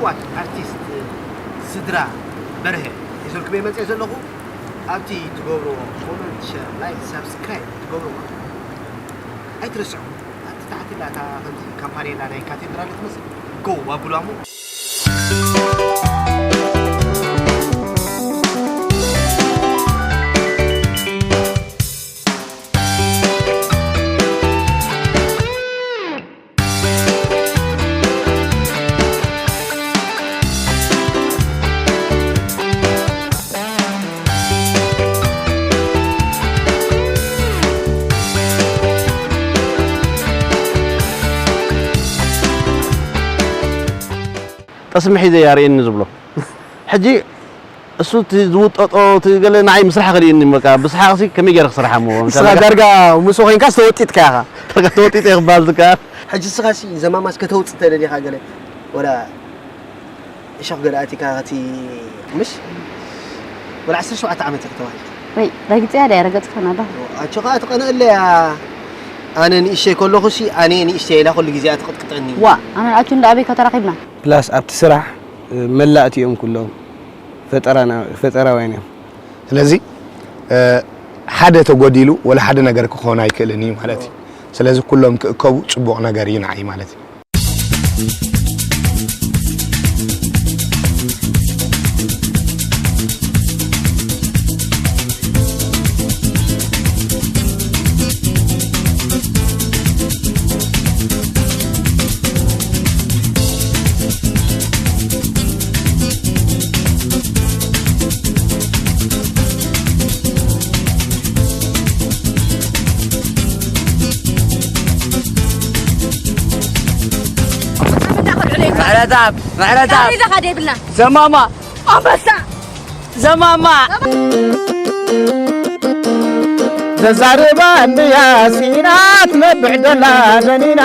ክቡራት ኣርቲስት ስድራ በርሀ ሒዞልኩም እየ መፅአ ዘለኹ። ኣብቲ ትገብርዎ ኮመንት፣ ሸር፣ ላይክ፣ ሳብስክራይብ ትገብርዎ ኣይትረስዑ። ኣብቲ ታሕቲ ላታ ከምዚ ካምፓኔላ ናይ ካቴድራል ትመስል ጎው ኣብሉዋ እሞ። ጠስሚ ሒዘ እየ ኣርእየኒ ዝብሎ። ሕጂ እሱ እቲ ዝውጠጦ፣ እቲ ገለ ንዓይ ምስራሕ ከልእኒ፣ በቃ ብሰሓቕሲ ከመይ ገይረ ክስርሓ እሞ? ንስኻ ዳርጋ ምስኡ ኮይንካ ዝተወጢጥካ ኢኻ። ዳርጋ ተወጢጠ እየ ክበሃል ዝከኣል። ሕጂ ንስኻሲ ዘማማስ ከተውጽእ ተደሊኻ ገለ ወላ እሾኽ ገለ ኣቲካ እቲ ምሽ ወላ ዓሰርተ ሸውዓተ ዓመት ኢኺ ተባሂልኪ። ወይ ረግጽያ ድያ ረገጽክን ኣላ? ኣጆኻ ትቐንእ ኣለያ። ኣነ ንእሽተይ ከለኹሲ ኣነ ንእሽተይ ኢላ ኩሉ ግዜ ትቕጥቅጠኒ። ዋ ኣነ ኣቹ እንዳ ኣበይ ከተራኺብና? ፕላስ ኣብቲ ስራሕ መላእቲ እዮም ኩሎም። ፈጠራና-፣ ፈጠራውያን እዮም። ስለዚ፣ እ፣ ሓደ ተጎዲሉ ወላ ሓደ ነገር ክኾን ኣይክእልን እዩ ማለት እዩ። ስለዚ ኩሎም ክእከቡ ጽቡቕ ነገር እዩ ንዓይ ማለት እዩ። ምሕረተኣብ፣ ምሕረተኣብ። ኣበይ ኢኻ ደይብልና? ዘማማ። ኣንበሳ። ዘማማ። ዘዛርባ እንድያ ሲና ትነብዕ ደላ ደኒና።